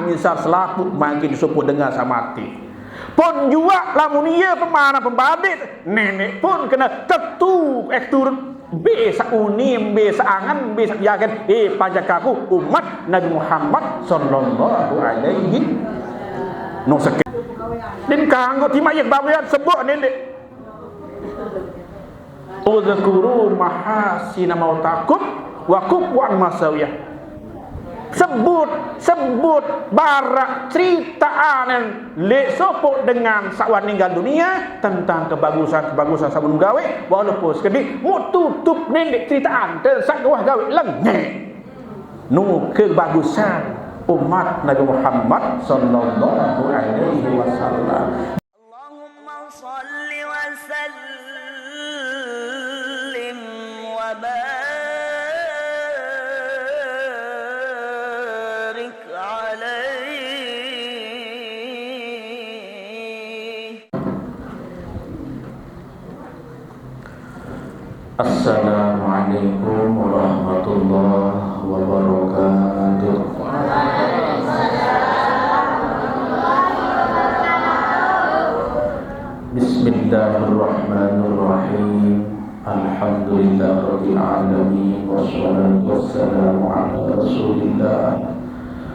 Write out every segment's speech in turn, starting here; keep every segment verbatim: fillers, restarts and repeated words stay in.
Misal selaput mangkin disuput dengan saq mate. Pun juaq lamun ie pemana pembadit, neneq pun kene tetu eh turut mbe saq uni, mbe saq angen, mbe saq yakin, eh, panjak aku umat Nabi Muhammad sallallahu alaihi wasallam. Din kanggo timaq ie bawean sebut neneq. Udzkuru mahasina mautakum wa kuffu an masawiyah. Sebut, sebut baraq ceritean leq sopoq dengan saq wah ninggal dunie tentang kebagusan-kebagusan saq mun gawe, walaupun sekediq, muq tutup neneq ceritean saq wah gawe lengek. Nu kebagusan umat Nabi Muhammad sallallahu alaihi wasallam. اللهم صل وسلم وبارك عليه. Assalamualaikum warahmatullahi wabarakatuh. Bismillahirrahmanirrahim. Alhamdulillahirabbil alamin. Wassalatu wassalamu ala Rasulillah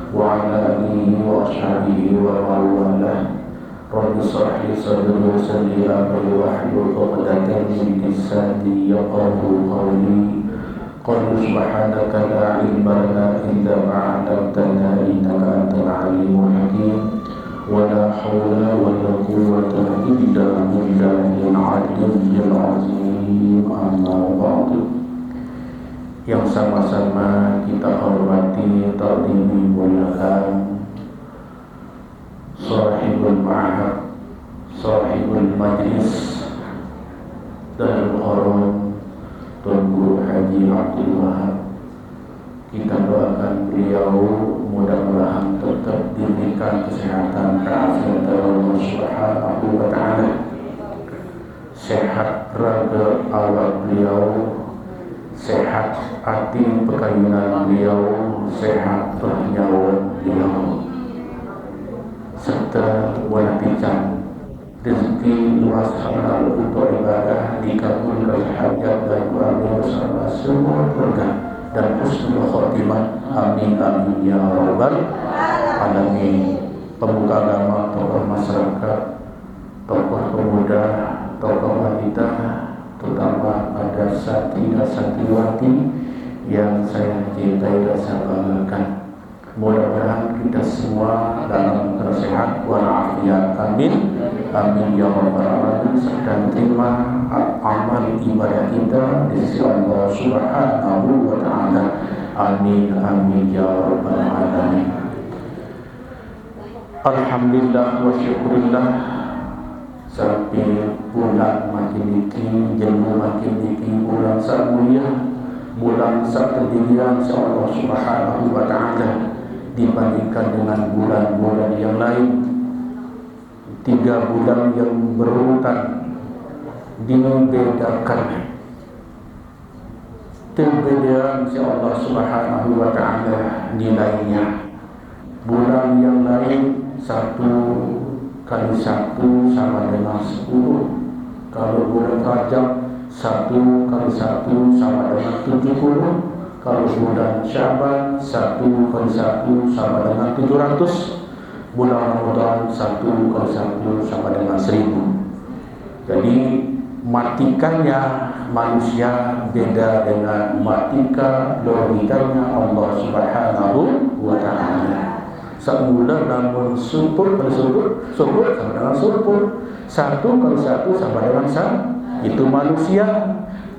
wa ala alihi wa ashabihi wa man walah. Rabbi shrah li sadri wa yassir li amri wahlul 'uqdatam min lisani yafqahu qawli. Qalu subhanaka la ilma lana illa ma 'allamtana innaka antal alimul hakim. Wa la haula wa la quwwata illa billahil aliyyil azim. Amma ba'du. Yang sama-sama kita hormati, takdimi, muliakan, Sahibul Ma'had, Sahibul Majlis, Darul Haram, Tuan Guru Haji Abdul Wahab. Kita doakan beliau mudah-mudahan tetap diberikan kesehatan, keafiatan oleh Allah Subhanahu wa Ta'ala. Sehat raga awak beliau, sehat ati pekayunan beliau, sehat roh nyawa beliau, serta wanapican rezeki luas halal untuk ibadah, dikabulkan hajat dan keluarga bersama semua keluarga dan husnul khotimah. Amin, amin, ya rabbal alamin. Pemuka agama, tokoh masyarakat, tokoh pemuda, tokoh wanita, terutama pada santri dan santriwati yang saya cintai dan saya banggakan. Mudah-mudahan kita semua dalam kesehat walafiat. Amin. Amin ya rabbal alamin. Dan terima amal ibadah kita di sisi Allah Subhanahu wa Ta'ala. Amin, amin ya rabbal alamin. Alhamdulillah wa syukurillah. Sampai bulan makin niki, jelo makin niki, bulan saq mulia, bulan saq tebeleqan siq Allah Subhanahu wa Ta'ala dibandingkan dengan bulan-bulan yang lain. Tiga bulan yang berurutan dibedakan, tebeleqan siq Allah Subhanahu wa Ta'ala nilainya. Bulan yang lain, satu kali satu sama dengan sepuluh. Kalau bulan Rajab, satu kali satu sama dengan tujuh puluh. Kalau bulan Syaban, satu kali satu sama dengan tujuh ratus. Bulan Ramadan, satu kali satu sama dengan seribu. Jadi, matikannya manusia beda dengan matika logikanya Allah Subhanahu wa Ta'ala. Semula lamun sumput kali sumput, sumput sama dengan sumput. Satu kali satu sama dengan satu. Itu manusia.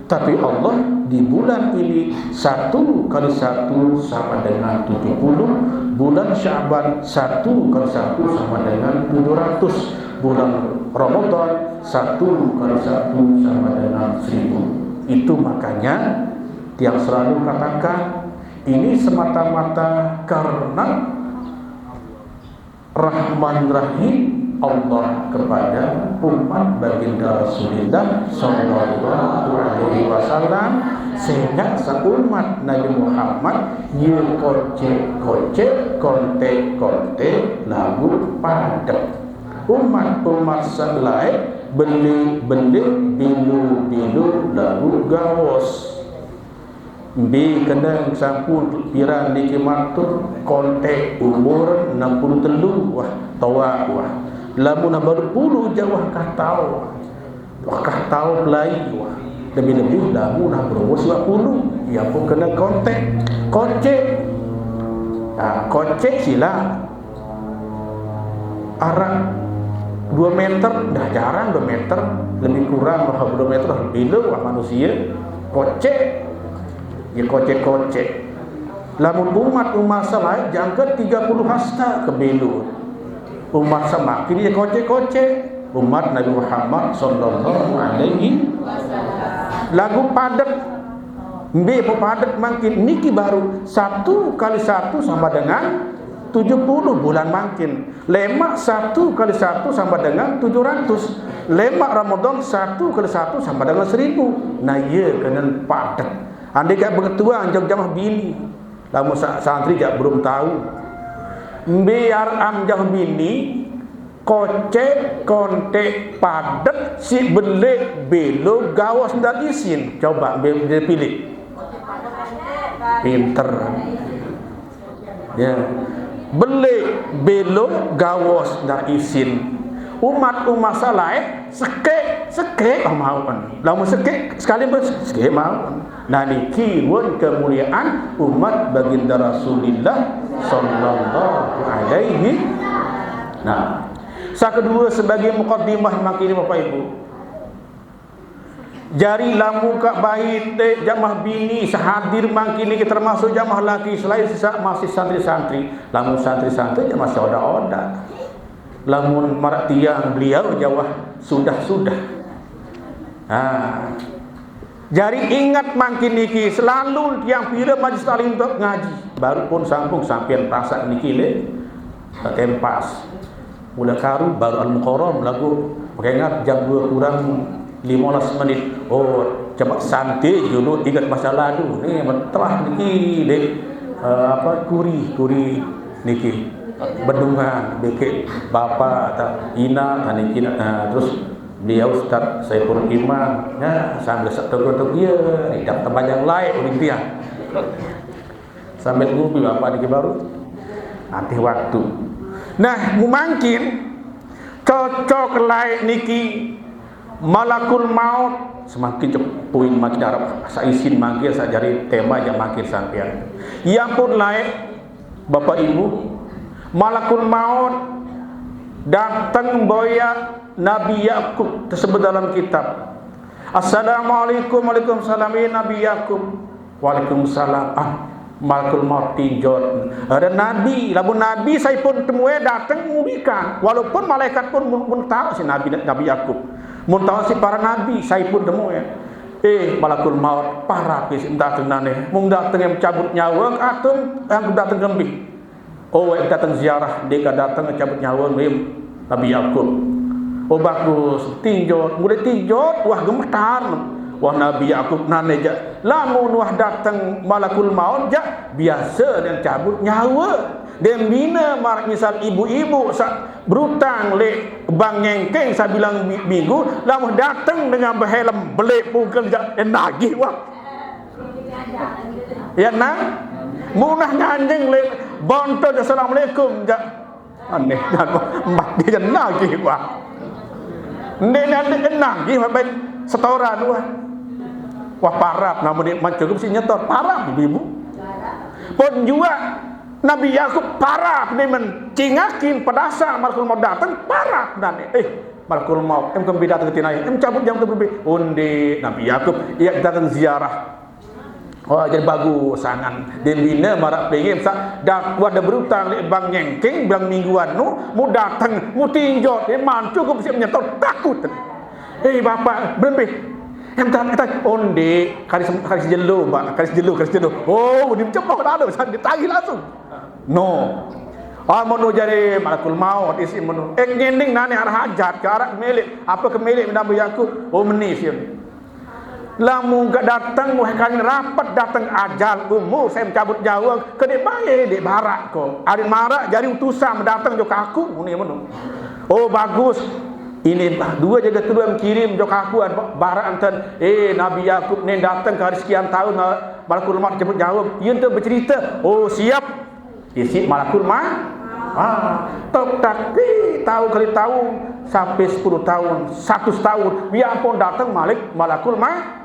Tapi Allah di bulan ini, satu kali satu sama dengan tujuh puluh, bulan Syaban, satu kali satu sama dengan tujuh ratus, bulan Ramadan, satu kali satu sama dengan seribu. Itu makanya tiang selalu katakan, ini semata-mata karena Rahman Rahim Allah kepada umat baginda Rasulullah sallallahu alaihi wasallam, sehingga seumat Nabi Muhammad, ye kocek-kocek kontek-kontek lagu padek. Umat-umat saq laeq beleq-beleq, belo-belo lagu gawos. Mbe keneng sampun piran niki matur, kontek umur enam puluh telu, wah, toaq, wah. Lamun enam puluh jaq, wah, kah tao. Wah, kah tao pelai, wah. Lebih-lebih lamun nah berumur lima puluh, ya pun kena kontek. Kocek. Nah, kocek silaq. Araq dua meter, dah jarang dua meter, lebih kurang lah dua meter, lebih lu wah manusia. Kocek. Ya kocek-kocek. Lamun umat, umat saq laeq jangke tiga puluh hasta kebelo. Umat semakin ya kocek-kocek. Umat Nabi Muhammad sallallahu alaihi wasallam. Lagu padet. Mbe pepadet mangkin niki baru satu kali satu sama dengan tujuh puluh bulan mangkin. Lemaq satu kali satu sama dengan tujuh ratus. Lemaq Ramadan satu kali satu sama dengan seribu. Nah, ye kenen padet. Andai kaq beketuan jaq jamah bini. Lamun sa-, santri jaq belum tau. Mbe araq am jamah bini, kocek, kontek, padet, siq beleq, belo, gawos, ndaq isin. Coba, mbe, mbe pilih. Pinter. Ya. Beleq, belo, gawos, ndaq isin. Umat-umat saq laeq, sekeq, sekeq, oh, mauqn. Lamun sekeq, sekali bes-, sekeq mauqn. Nah, niki ruen kemuliaan umat baginda Rasulillah sallallahu alaihi. Nah, saq kedue sebagai mukadimah mangkin, Bapak Ibu. Jari lamun kaq bait, eh, jamah bini saq hadir mangkin niki termasuk jamah laki selain saq masih santri-santri. Lamun santri-santri jaq masih oda-oda. Lamun maraq tiang beliau jaq wah sudah-sudah. Nah, jari inget mangkin niki, selalu tiang pire majelis taklim untuk ngaji. Baru pun sambung sampean pasak niki le, tempas. Mula karu baru Al-Mukarram lagu. Makaq inget jam due kurang lime belas menit. Oh, coba santai dulu, inget masa lalu. Ni, telah niki, Dek. Eh, apa, kuri, kuri niki. Bendungan, bekek bapa, ta, ina, ta niki, eh, terus beliau Ustaz Saiful Iman. Nah, sambil saq tunggu-tunggu, ya, tidak tepanjang lain, udah gitu ya. Sambil ngupi Bapak niki baru. Nanti waktu. Nah, mu mangkin cocok laeq niki malakul maut semakin cepuin makin arep saq isin mangkin saq jari tema jaq mangkin sampean. Ya ampun laeq Bapak Ibu, malakul maut dateng mboyaq Nabi Yakub tersebut dalam kitab. Assalamualaikum, waalaikumsalam, eh, Nabi Yakub. Waalaikumsalam. Ah, malakul maut tinjot. Ada nabi, lamun nabi saipun temue dateng mubikan. Walaupun malaikat pun mun, mun tao siq nabi, Nabi Yakub. Mun tao siq para nabi saipun temue. Eh, malakul maut, parap isiq dateng nane. Mun dateng em cabut nyawe, atun em dateng kembe. Oh, eh, dateng ziarah, ndeq kaq dateng cabut nyawe, mim. Nabi Yakub. Oh, bagus. Tinjot, mulai tinjot, wah, gemetar. Wah, Nabi Yakub nane jaq. Lamun wah dateng malakul maut jaq, biase ndeq cabut nyawe. Ndeq bine maraq misal ibu-ibu saq berutang leq bank nyengkeng sabilang mi-, minggu, lamun dateng dengan behelm, beleq pungkel jaq, eh, nagih, wah. Ya, nah? Munah nganjeng leq bontot, "Assalamualaikum," jaq. Aneh, dan mbah dia nagih, wah. Ndeq, ndeq, ndeq nagih, wah, bain setoran, wah. Wah, parap, namun ndeq cukup siq nyetor, parap, ibu-ibu. Pun juaq Nabi Yakub parap, ndeqmen cingakin, pedasar malakul maut dateng, parap, dan, eh, malakul maut, em kembe dateng tinae, em cabut jam kembe, onde Nabi Yakub, ie dateng ziarah. Oh, jari bagus sangat. Ndeq bine maraq pengin saq dakwah de berutang leq bank nyengkeng, bank mingguan nu, mu dateng, mu tinjot, eh, mancu ku besiq menyetor, takut. Eh, Bapak, berembe? Em, tak, tak, onde, kali se-, kali sejelo, Pak, kali sejelo, kali sejelo. Oh, udah cempoh lalu, ditagih langsung. No. Ah, meno jari malakul maut, isiq meno. Eh, ngending nane araq hajat, ke araq kemeleq. Ape kemeleq menambe Yakub? Oh, meni siq. Lamun gak dateng, wah, kali rapet dateng ajal, umur saya mencabut nyawa, ke dek bae, dek barak ko. Arit marak jari utusan dateng jo kaku, ngene meno. Oh, bagus. Ini dua jaga telu yang kirim jo kaku, barak enten. Eh, Nabi Yakub ni dateng ke hari sekian tahun, malakul maut jemput nyawa. Iya enten bercerita. Oh, siap. Isi malakul ma. Ah, tok tak, ih, tahun kali tahun, sampai sepuluh tahun, satu tahun, biarpun datang malik malakul ma.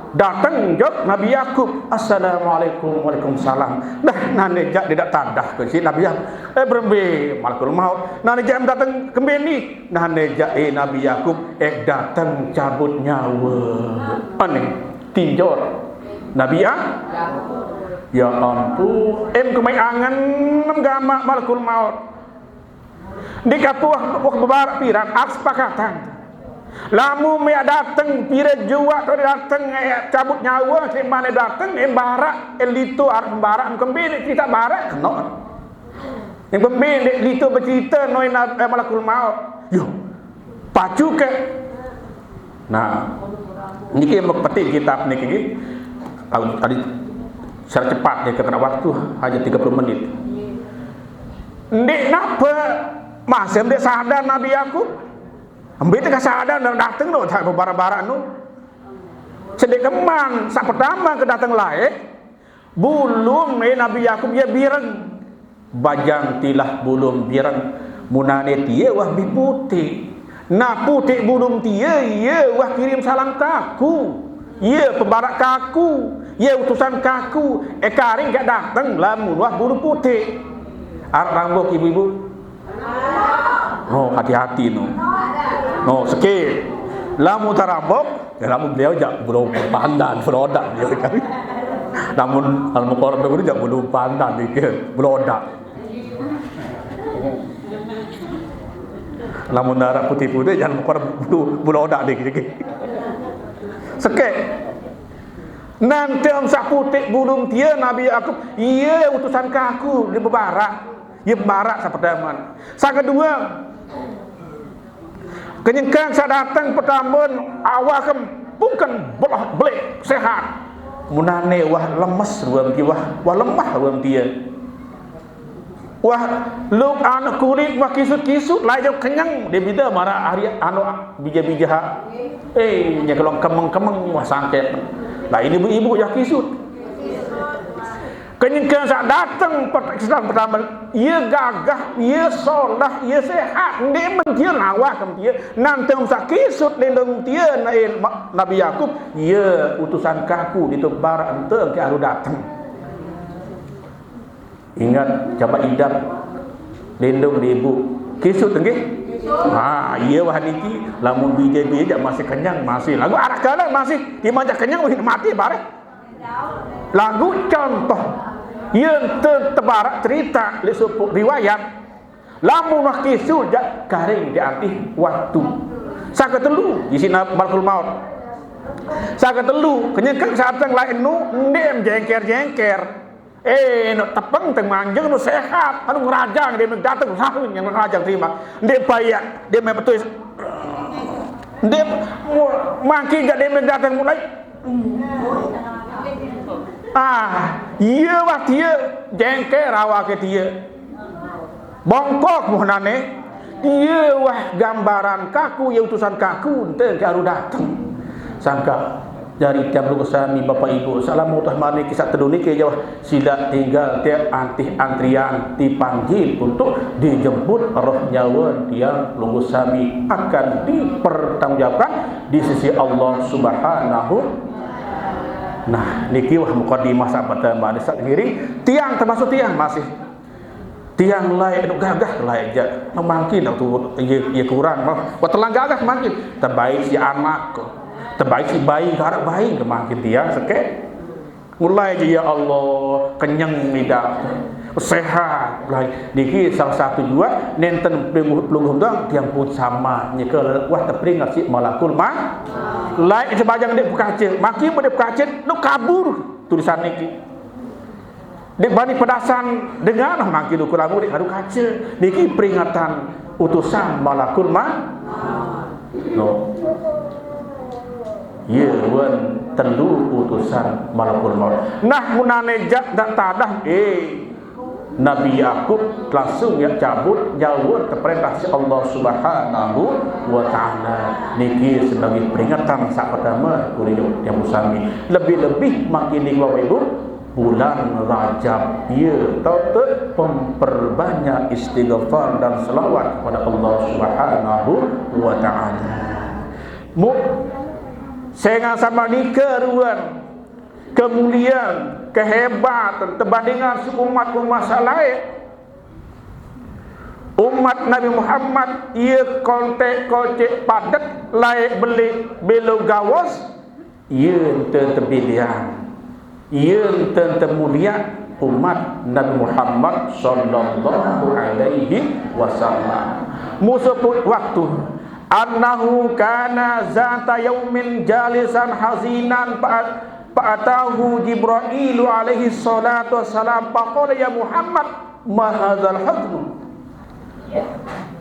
Datang jawab Nabi Yakub, "Assalamualaikum." "Waalaikumsalam." Nah, nane jak tidak tadah ke si Nabi Yakub. Eh, berembe malakul maut. Nane jak datang kembali. Nane jak, eh, Nabi Yakub, eh, datang cabut nyawa. Aneh, tinjor. Nabi ya? Ya ampun, em kemai angen nem gamak malakul maut. Di katuh wah bebarak piran, ak sepakatan. Lamun mea dateng, pira juak tu dateng, eh, cabut nyawa, si mana dateng, eh, barak, eh, lito, arep barak, kembali kita barak, kena. Yang pembeli lito bercerita, noi na-, eh, malakul maut. Yo, pacu ke. Nah, niki yang petik kitab niki. Tahu tadi secara cepat dia kena waktu hanya tiga puluh menit. Ndik napa? Masih ndik sadar Nabi Yakub. Ambil tengah sadar dan datang tu, tak bebarak-barak tu. Sedek kemang, sak pertama ke datang lae, bulung, eh, Nabi Yakub ya bireng. Bajang tilah bulung bireng. Munane tie wah bi putik. Nah, putik bulung tie, ye wah kirim salam kaku. Ye pebarak kaku. Ye utusan kaku. Eh, karing gak dateng lamun wah bulu putik. Arep rambok ibu-ibu. No, hati-hati no. No, sikit. Lamun tarambok, ya lamun beliau jak belum pandan, berodak dia kan. Lamun, lamun korban dulu jak belum pandan dia, berodak. Lamun darah putih-putih, jangan korban bulu, berodak dia gitu. Sikit. Nanti om sak putik bulung tie Nabi Yakub, iya utusan kaku, dia bebarak. Ye marak sapedaman. Sang kedua, kenyengkang sak dateng pedaman awak kem bukan belah belik sehat. Munane wah lemes ruam ki wah, wah lemah ruam dia. Wah luk anu kulit wah kisut-kisut lai jauh kenyang dia bida mara hari anu bija-bija ha. Eh, nya kelong kemeng-kemeng wah sangket. Lah ini ibu-ibu ya kisut. Kenyengkang sak dateng pet-, Islam pertama, ia gagah, ia solah, ia sehat. Ndik mentia ngawah ke mentia. Nanteng sak kisut lindung mentia na-, eh, ma-, Nabi Yakub, ia utusan kaku di tu barak ente ke aru dateng. Ingat, coba idap lindung di ibu. Kisut nggih? Ha, iya wah niki, lamun bija-bija masih kenyang, masih. Lagu arak kala masih, dia majak kenyang, wah mati bareh. Lagu contoh, yang te-, tebarak cerita, li supu riwayat, lamun wah kisut jak karing diantih waktu. Saka telu, di sini malakul maut. Saka telu, kenyengkang sateng lain nu, ndim jengker-jengker. Eh, nu tepeng teng manjeng nu sehat, anu ngerajang dia dateng, lalu yang ngerajang terima. Ndik payah, dia main betul. Ndik mu-, mangkin jak dia dateng mulai. Ah, iya wah dia, jengker awak ke dia. Bongkok muhnane, iya wah gambaran kaku, ya utusan kaku, ente karu dateng. Sangka dari tiap lugu sami Bapak Ibu, salam utah mani kisah teduni ke jawah sila tinggal tiap antih antrian dipanggil untuk dijemput roh nyawa tiang lugu sami akan dipertanggungjawabkan di sisi Allah Subhanahu. Nah, niki wah mukadimah sahabat mani sak ngiri tiang termasuk tiang masih Tiang lai, anu gagah lai ja. Memangkin tu ye, ye kurang mah. Wah telang gagah mangkin. Terbaik si anak ko. Terbaik si bayi, karep bayi kemangkin tiang seke. Mulai je ya Allah, kenyang lidah. Sehat lai. Niki salah satu juga nenten pelungguh, pelungguh doang tiang pun sama. Nyeke wah teperingat si malakul ma. Lai sebajang dek pekace. Maki dek pekace, nu kabur tulisan niki. Dek bani pedasan dengar mangkin ukur lagu dek kadu kaca. Niki peringatan utusan malakul ma. No. Ye wan telu utusan malakul maut. Nah, munane jak dak tadah, eh, Nabi Yakub langsung ya cabut, jauh teperintah si Allah Subhanahu wa Ta'ala. Niki sebagai peringatan sak pertama kuliah yang usami. Lebih-lebih makin di Bapak Ibu, bulan Rajab, ya, tau te memperbanyak istighfar dan selawat kepada Allah Subhanahu wa Ta'ala. Mu, sehingga sama nikeruan kemuliaan, kehebatan terbandingan seumat-umat salai. Umat Nabi Muhammad, ia kontek-kontek padet, laik beli belo gawas, ia ente tebilian, ia ente temulia umat Nabi Muhammad sallallahu alaihi wasallam. Musuh waktu, annahu kana zata yaumin jalisan hazinan fa-, fa'atahu Jibrailu alaihi salatu wassalam faqala, "Ya Muhammad, ma hadzal haznu?"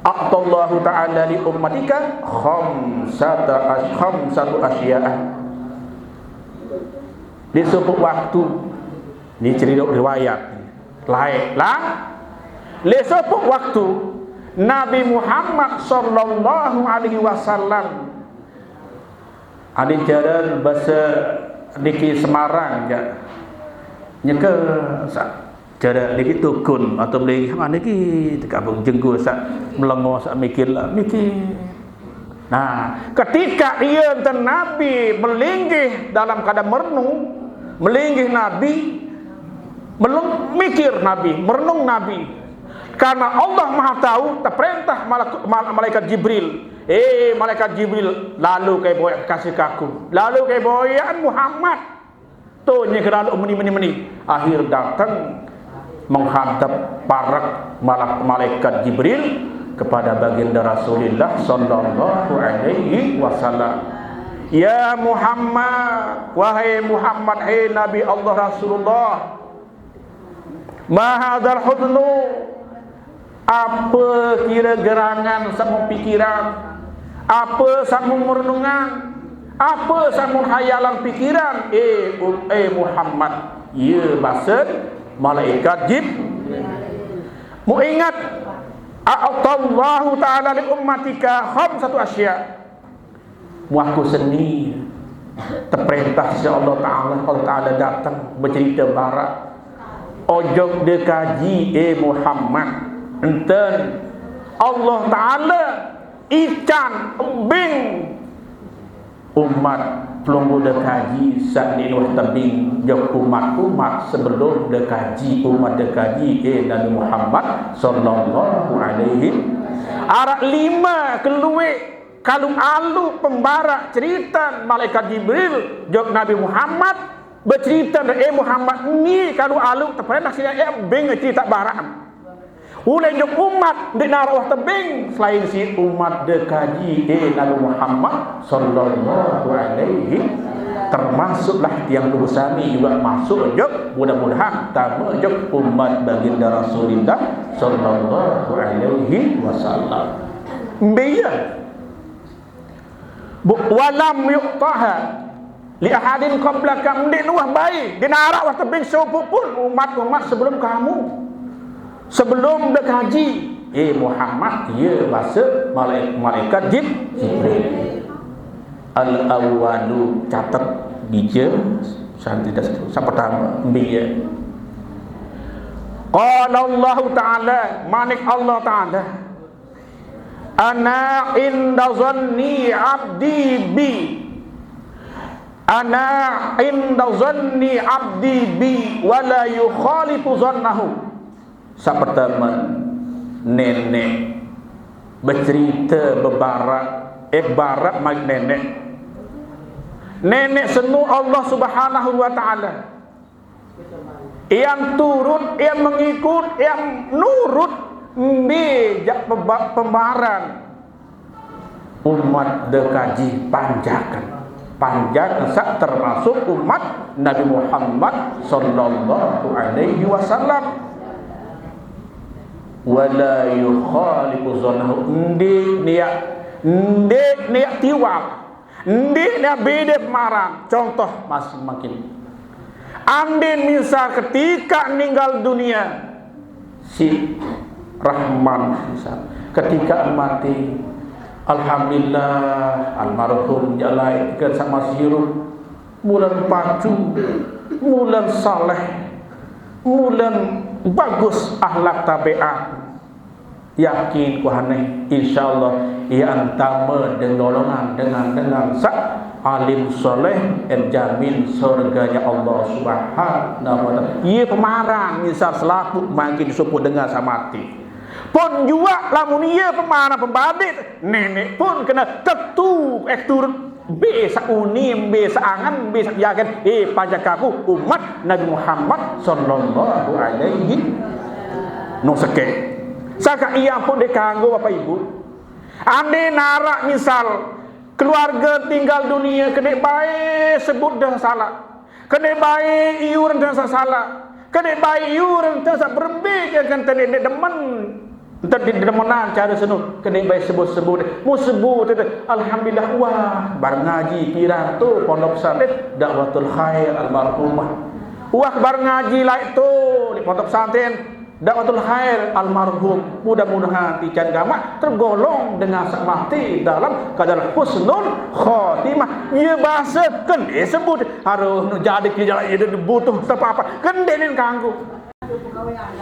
A'tallahu ta'ala li ummatika khamsata as-, khamsatu asya'a. Di suatu waktu, ini cerita riwayat, lain lah. Di suatu waktu, Nabi Muhammad sallallahu alaihi wasallam, ada cara bahasa niki Semarang ya. Nyeke sak cara niki tukun atau beli mana niki, tekabung jenggu sak melengo sak mikir lah mikir. Nah, ketika ia enten Nabi melinggih dalam keadaan merenung, melinggih Nabi, meleng-, mikir Nabi, merenung Nabi. Karena Allah Maha Tahu, terperintah malak-, mal-, malaikat Jibril, "Eh, malaikat Jibril, lalu kai boyak kasih kaku, lalu kai boyak Muhammad." Tuh, nyekeralu meni, meni, meni. Akhir datang menghadap parak malak-, malaikat Jibril kepada baginda Rasulullah sallallahu alaihi wasallam. "Ya Muhammad, wahai Muhammad, hai Nabi Allah Rasulullah, ma hadzal hudnu?" Apa kira gerangan samu pikiran? Apa samu merenungan? Apa samu hayalan pikiran? Eh, um, eh Muhammad, ya basen malaikat Jib. Mu ingat, a'tallahu ta'ala li ummatika khamsatu asya. Muaku seni, terperintah si Allah Ta'ala, Allah Ta'ala datang bercerita barak. Ojok dekaji, eh Muhammad, enten Allah Ta'ala ican bing umat pelunggu dekaji saat di luar tebing jok umat-umat sebelum dekaji, umat dekaji, eh Nabi Muhammad sallallahu alaihi. Arak lima keluik kalu alu pembarak cerita malaikat Jibril jok Nabi Muhammad, bercerita, "Eh Muhammad, ni kalu alu terpernah sini, eh, bing cerita barak." Ulai jok umat di narak wah tebing selain si umat dekaji, eh, Nabi Muhammad sallallahu alaihi, termasuklah tiang dulu sami juga masuk jok, mudah-mudahan tama jok umat baginda Rasulullah sallallahu alaihi wasallam. Mbia. Bu-, walam yu'taha li ahadin qablaka, ndeq nuah bai, ndeq naraq wah tebing seumpuk pun umat-umat sebelum kamu. Sebelum dekaji, eh, Muhammad, ye base malaik-, malaikat Jib-, Jibril. Al-awwalu, catet bije, santi das-, saq pertame, mbiye. Qala Allahu Ta'ala, manik Allah Ta'ala, "Ana inda zanni abdi bi." "Ana inda zanni abdi bi, wa la yukhalifu zannahu." Saq pertame, neneq becerite bebarak, eh, barak maiq neneq. Neneq senu Allah Subhanahu wa Ta'ala. Yang turut, yang mengikut, yang nurut, mbe jaq peba-, pembaran. Umat dekaji panjakan. Panjakan saq termasuk umat Nabi Muhammad sallallahu alaihi wasallam. Wala yukhalifu zannahu, ndeq niaq, ndeq niaq tiwaq. Ndeq nabi de pemarang. Contoh masih makin. Andin misal ketika ninggal dunia, si Rahman misal, ketika mati, alhamdulillah, almarhum jalai ke sama sirup, mulan pacu, mulan saleh, mulan bagus akhlak tabiat. Yakin kuhane, insyaallah, ia entame dengan golongan dengan-dengan saq alim soleh, en jamin surganya Allah Subhanahu wa Ta'ala. Ia pemarang misal selapuq mangkin disuput dengan saq mati. Pun juaq lamun ia pemarang pembalik, neneq pun kena tetu, eh, turut. Mbe saq uni, mbe saq angen, mbe saq yakin, eh, panjak aku umat Nabi Muhammad sallallahu alaihi no seke. Saka ia pun dekanggo, Bapak Ibu. Ande naraq misal keluarge tinggal dunie, keneq bae sebut de salaq. Keneq bae iur ente saq salaq. Keneq bae iur ente saq berembe, ke ente ndeq demen. Ente ndeq demenan care seno, keneq bae sebut-sebut. Mu sebut ente, alhamdulillah, wah, bar ngaji piran to pondok pesantren Dakwatul Khair almarhumah. Wah, bar ngaji laeq to leq pondok pesantren Dakwatul Khair almarhum. Mudah-mudahan tican gamaq tergolong dengan saq mati dalam keadaan husnul khotimah. Ye base keneq sebut, harus jari ke jalan ye butuh sepapat. Keneq nin kanggo.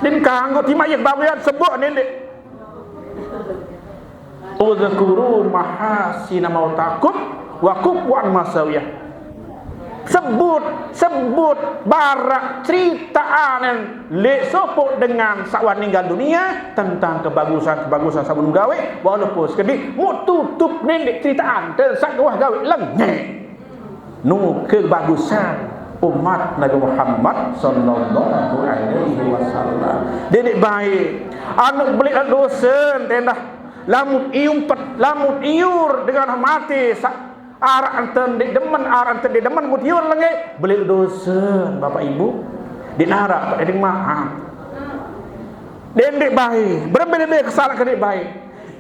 Nin kanggo timaq ye bawean sebut nin ndeq. Udzkuru mahasina mautakum wa kuffu an masawiyah. Sebut, sebut baraq ceritean leq sopoq dengan saq wah ninggal dunie tentang kebagusan-kebagusan saq mun gawe, walaupun sekediq, mu tutup nin ndeq ceritean te saq wah gawe, lenge. Nu kebagusan umat Nabi Muhammad sallallahu alaihi wasallam. Dedeq bae, anu beleq dose endah. Lamun iumpet, lamun iur dengan mate saq araq enten ndeq demen, araq enten ndeq demen, mut iur lenge, beleq dose, Bapak Ibu. Ndeq naraq, Pak, ndeq maaf. Dendeq bae, berembe-rembe kesalahan keneq bae.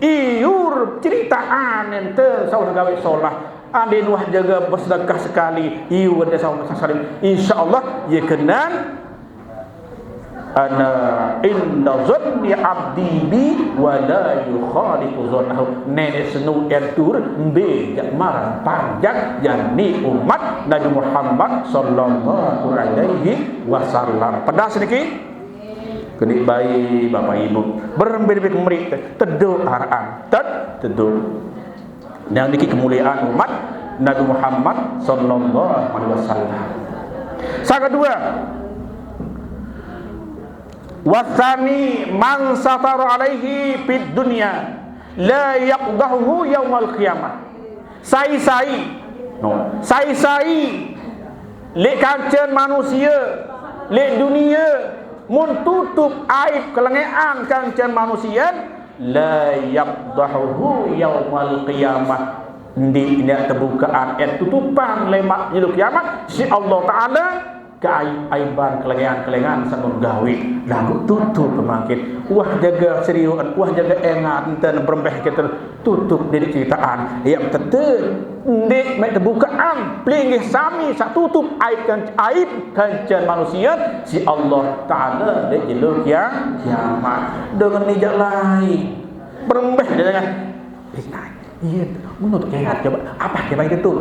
Iur ceritean ente saq wah gawe solah. Andin wah jage besedekah sekali, iur ente saq wah sekali. Insyaallah, ye kenan. Ana inda zanni abdi bi wa la yukhalifu zannahu. Neneq senu entur mbe jaq marang panjak jani umat Nabi Muhammad sallallahu alaihi wasallam. Pedas niki? Keneq bae, Bapak Ibu. Berembe-rembe kemeriq, tedoq araqan. Ted-, tedoq. Yang niki kemuliaan umat Nabi Muhammad sallallahu alaihi wasallam. Saq kedue, wasani man satara alaihi fid dunya la yaqdahu yaumal qiyamah. Sai-sai, no, sai-sai leq kancen manusie, leq dunie, mun tutup aib kelengean kancen manusie, la yafdahuhu yaumal qiyamah. Ndeq ne tebukaqan, eh, tutupan lemaq jelo kiamat siq Allah Taala, keaib-aiban, kelengean-kelengean saq mun gawe, laguq tutup pemangkin. Wah jage serioqan, wah jage engat, enten berembeh kite tutup diriq ceritean. Yaq tete ndeq meq tebukaqan, pelinggih sami saq tutup aib kan-, aib kancen manusie siq Allah Taala leq jelo kia-, kiamat. Dengan nijaq lain. Berembeh dengan, "Eh, nah, iya, menurut kayak coba, apa kayak itu tuh?"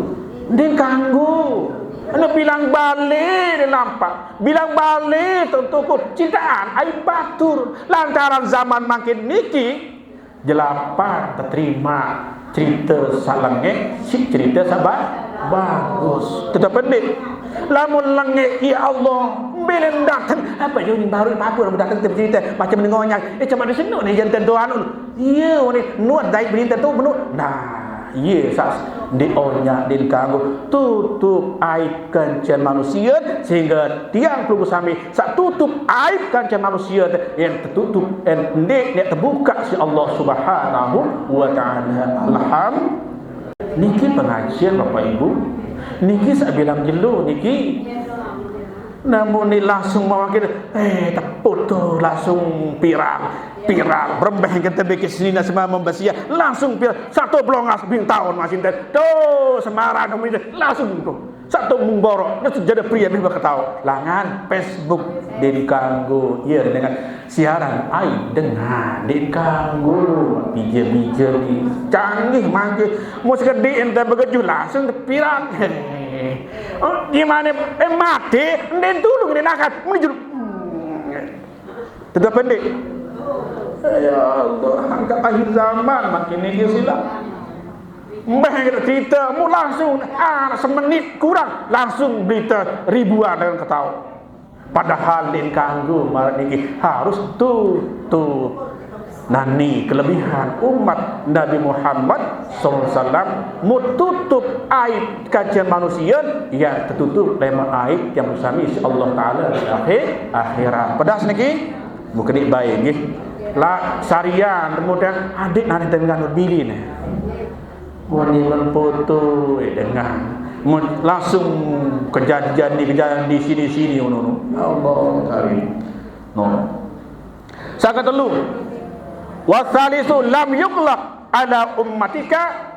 Ndeq kanggo. Ana bilang bale ndeq lampaq. Bilang bale tentu ceritean aib batur. Lantaran zaman mangkin niki, jelapan teterima cerite saq lenge siq cerite saq ba-, bagus. Tetep ndeq. Lamun lenge, ya Allah, mbe len dateng. Apa yo ni baru papuq lamun dateng te cerite macem ngonyang. Eh, cuma di sini nih jantan doan. Iya, ni nuat dait berinte tu menu. Nah, iya sas ndeq onyaq ndeq kanggo tutup aib kancen manusie, sehingga tiang pelungguh sami saq tutup aib kancen manusie, yang tetutup, en-, ndeq, ndeq tebukaq siq Allah Subhanahu wa Taala. Alham-, niki pengajian, Bapak Ibu. Niki saq bilang jelo niki. Namun ni langsung mawakil, eh, teputuh langsung pirang. Pirang, berembeh kita bikin sini nasi mamam basia, langsung pirang. Satu pelongas bintang masih. Tuh, Semarang kami langsung tuh. Satu mung borok, nasi jadi pria nih bakal tahu. Langan Facebook dikanggo, iya dengan siaran ai dengan dikanggo, bija-bija ni. Canggih mangke. Mau sekedih ente begejuh langsung tepiran. Oh, gimana? Eh, mati, nden dulu ngene nakat. Menuju. Tetap pendek. Ya Allah, angkat akhir zaman makin ini silap. Mbah kita mau langsung, ah, semenit kurang langsung berita ribuan dengan ketawa. Padahal dikanggo marat niki harus tutup. Nah, ni kelebihan umat Nabi Muhammad sallallahu alaihi wasallam, mau tutup aib kajian manusia yang tertutup lewat aib yang bersama insya Allah Ta'ala di akhir akhirat. Pedas niki, bukan baik nggih. Lah sarian kemudian adik nanti dengan bili nih. Wani men foto, eh, dengan. Mun langsung kejadian ni, kejadian di sini-sini, ngono, ngono. Allah karim. No. Saka telu. Wasalisu lam yuqlaq ala ummatika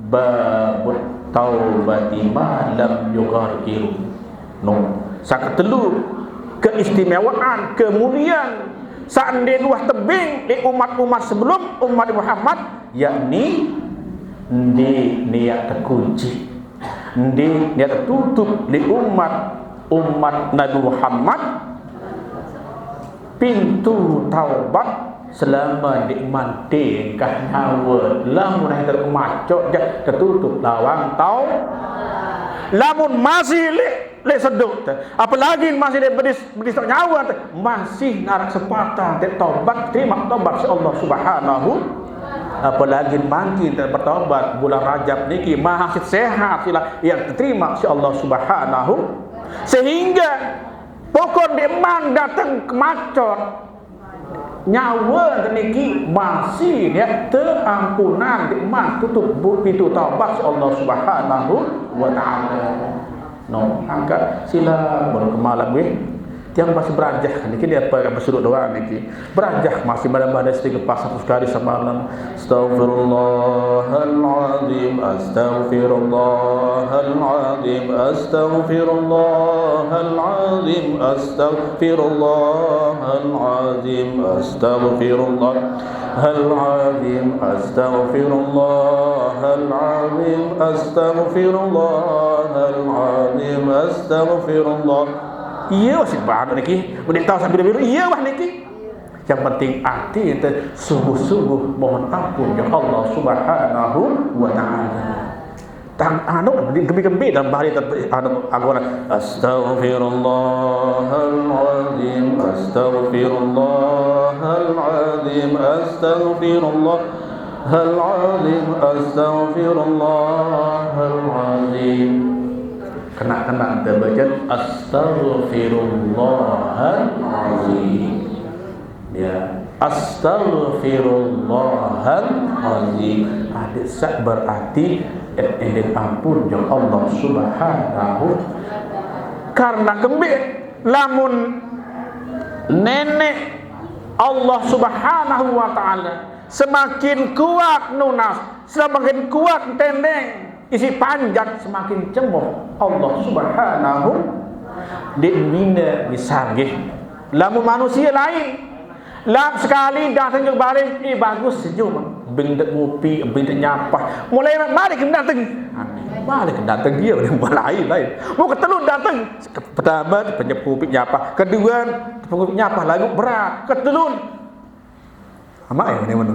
babut taubati ma lam yugargiru. No. Saka telu keistimewaan, kemuliaan seandainya wah tebing di umat-umat sebelum umat Muhammad, yakni ndi niat terkunci, ndi niat tertutup di umat, umat Nabi Muhammad, pintu taubat selama di mati engkah nyawa, lamun akhir kemacok jak tertutup lawang tau. Lamun masih lek, lek seduk teh. Apalagi masih lek bedis, bedis tok nyawa teh. Masih narak sepatah teh tobat, terima tobat si Allah Subhanahu. Apalagi mangkin teh bertobat bulan Rajab niki masih sehat sila yang diterima si Allah Subhanahu. Sehingga pokok di man datang kemacok nyawa niki masih ya terampunan di man tutup bu-, pintu taubat si Allah Subhanahu wa taala. No, angkat sila baru kemalam nggih. Tiang masih berajah niki dia apa bersurut doang niki. Berajah masih malam ada istighfar satu kali semalam. Astaghfirullahaladzim, astaghfirullahaladzim, astaghfirullahaladzim, astaghfirullahaladzim, astaghfirullahaladzim, astaghfirullahaladzim, astaghfirullahaladzim, astaghfirullah. Iya, masih banyak niki. Udah tahu sambil biru, iya wah niki. Yang penting ati ente sungguh-sungguh mohon ampun ya Allah Subhanahu wa taala. Tang anu gembi-gembi dalam bahari ter-, anu agora. Astaghfirullahaladzim, astaghfirullahaladzim, astaghfirullahaladzim, astaghfirullahaladzim. Kena-kena ente baca astaghfirullahaladzim. Ya, astaghfirullahaladzim. Adik sak berarti ending ampun yang Allah Subhanahu. Karena kembali lamun nenek Allah Subhanahu wa taala semakin kuat nunas, semakin kuat tendeng, isi panjat semakin cemoh Allah Subhanahu. Di mina misalnya, lamun manusia lain, lap sekali datang ke baring, eh, bagus senyum, bing dek ngopi, bing dek nyapa. Mulai balik datang, balik datang dia, mulai lain. Mau ketelun datang, pertama penyep kopi nyapa, kedua penyep kopi nyapa lagu berat, ketelun sama ya ini mana?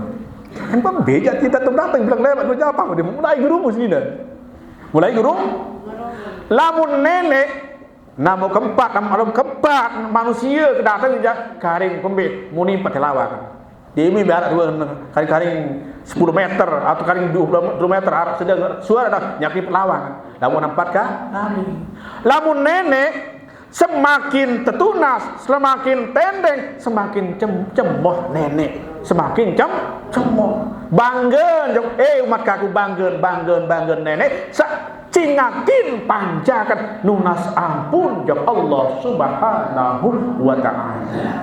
Kan pembejak kita tuh datang bilang lewat dua nyapa, udah mulai guru muslimin. Mulai guru. Lamun nenek, namun keempat, namun keempat manusia kedatang aja karing pembe muni pakai lawan. Dia ini biar dua karing-karing sepuluh meter atau karing dua puluh meter arah sedang suara dah nyakit lawan. Lamun empat kan? Amin. Lamun nenek semakin tetunas, semakin tendeng, semakin cem-, cemoh nenek, semakin cem-, cemoh. Bangga, jong, eh, umat kaku bangga, bangga, bangga nenek. Sa-, Sing yakin panjaken nunas ampun jok Allah Subhanahu wa Ta'ala.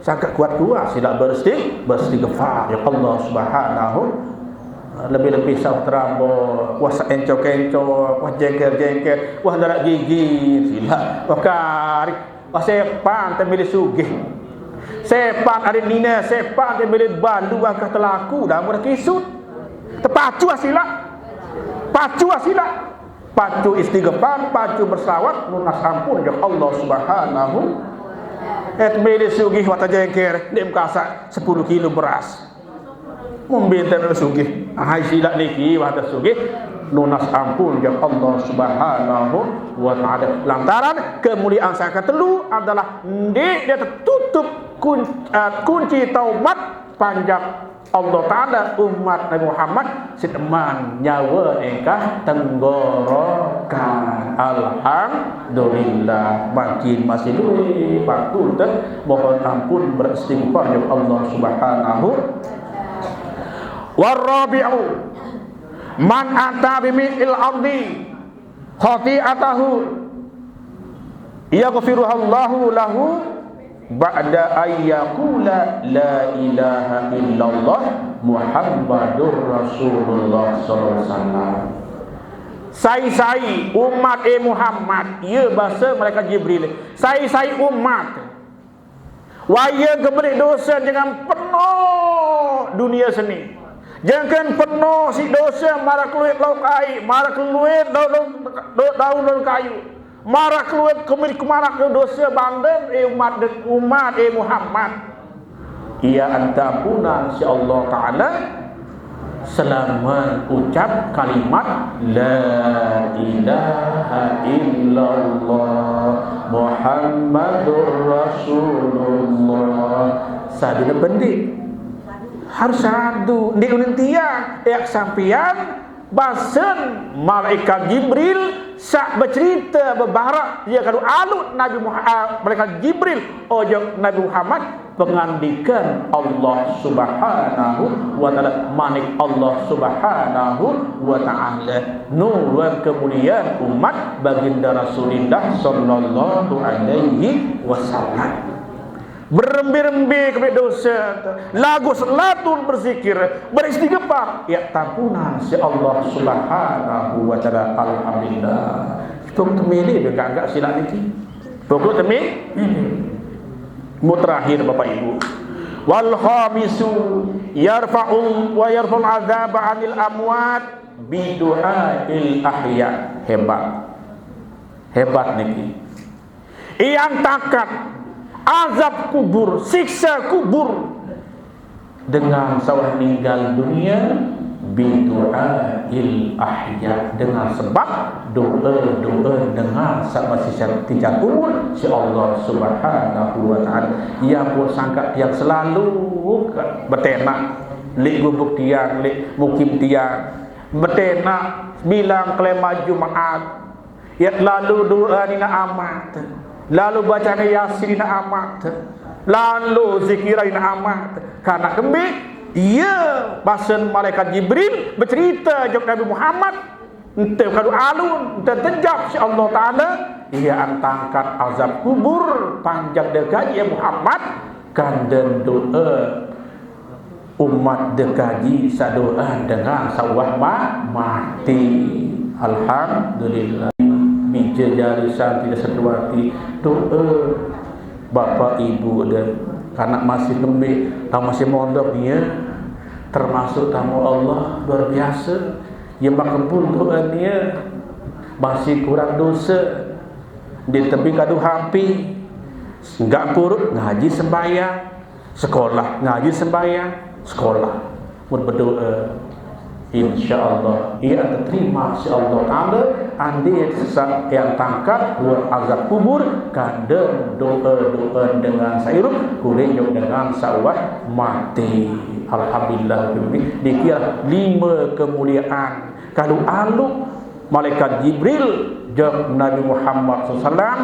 Sangka kuat-kuat silaq beristig-, beristighfar jok Allah Subhanahu. Lebih-lebih saq terang, wah, saq encok-encok, wah, jengker-jengker, wah, daraq gigi, silaq, wah, karik, wah, sepan te mele sugih. Sepan adeq nine, sepan te mele balu, angkah telaku, dah murah kisut. Tepacu silaq. Pacu silaq. Pacu istighfar, pacu berselawat, nunas ampun jok Allah Subhanahu. Et mele sugih wah tejengker, ndeq mekasaq sepulu kilo beras. Mun benten sugih. Hai silaq niki wah sugih, nunas ampun jok Allah Subhanahu wa Ta'ala. Lantaran kemuliaan saq ketelu adalah ndeq de tetutup kun-, eh, kunci taubat panjak Allah Ta'ala umat Nabi Muhammad siq deman nyawe engkah tenggorokan. Alhamdulillah, makin masih lueq waktu te mohon ampun, beristighfar jok Allah Subhanahu. Warabi'u, man ata bimi'il ardi khati'atahu yaghfiruhallahu lahu ba'da ayyakula la ilaha illallah Muhammadur Rasulullah sallallahu alaihi wasallam. Sai-sai umat e Muhammad, ye base malaikat Jibril, sai-sai umat, wah ye gemeriq dose dengan penoq dunie seni. Jengken penoq siq dose maraq kelueq lauq aiq, maraq kelueq daun, daun, daun kayu, maraq kelueq kemeriq kemaraq dose banden, e umat, umat e Muhammad. Ie ante ampunan siq Allah Ta'ala selaman ucap kalimat la ilaha illallah Muhammadur Rasulullah. Sadine pendiq harus sadu, ndeq unin tiang, eq sampean, basen malaikat Jibril saq becerite bebarak, ie kadu alut Nabi Muha-, malaikat Jibril ojok Nabi Muhammad, pengandikan Allah Subhanahu wa Ta'ala, manik Allah Subhanahu wa Ta'ala, nurun kemuliaan umat Baginda Rasulillah sallallahu alaihi wasallam. Berembe-rembe kemeriq dose, laguq selatul berzikir, beristighfar, ie tampunan siq Allah Subhanahu wa Ta'ala. Alhamdulillah. Pokok temele be kagak silaq niki. Pokok temi-, mele. Mu terakhir, Bapak Ibu. Wal khamisu yarfa'u wa yarfa'ul adzaba 'anil amwat bidu'ail ahya. Hebat. Hebat niki. Ie angkat azab kubur, siksa kubur dengan saq wah ninggal dunie, bidu'ail ahya, dengan sebab doe-doe dengan saq masih saq tejaq kubur siq Allah Subhanahu wa Ta'ala. Ie pun sangkaq tiang selalu betenaq leq gubuk tiang, leq mukim tiang, betenaq bilang kelima Jumat, ie lalo doe inaq amat, lalo bacane Yasin inaq amat, lalo zikiran inaq amat. Karena kembe? Ie basen malaikat Jibril becerite jok Nabi Muhammad, ente kadu alun, ente tejap siq Allah Ta'ala, ie antangkat azab kubur panjak de kaji, ye Muhammad, kanden doe umat de kaji saq doe dengan saq wah ma-, mate. Alhamdulillah. Bije jari santri de seduati doe Bapak Ibu de, kanak masih kembe, tao masih mondok nie, termasuk tamu Allah luar biase. Ie makempun doe nie, masih kurang dose, di tepi kadu H P, enggak purut ngaji sembahyang, sekolah ngaji sembahyang, sekolah. Mun bedoe, insyaallah, ie teterima siq Allah Ta'ala, ande sesat yang tangkat luar azab kubur, kanden doe-doe dengan saq irup, kuring jok dengan saq wah mate. Alhamdulillah, dikir lime kemuliaan. Kalu aluk malaikat Jibril jok Nabi Muhammad sallallahu alaihi wasallam,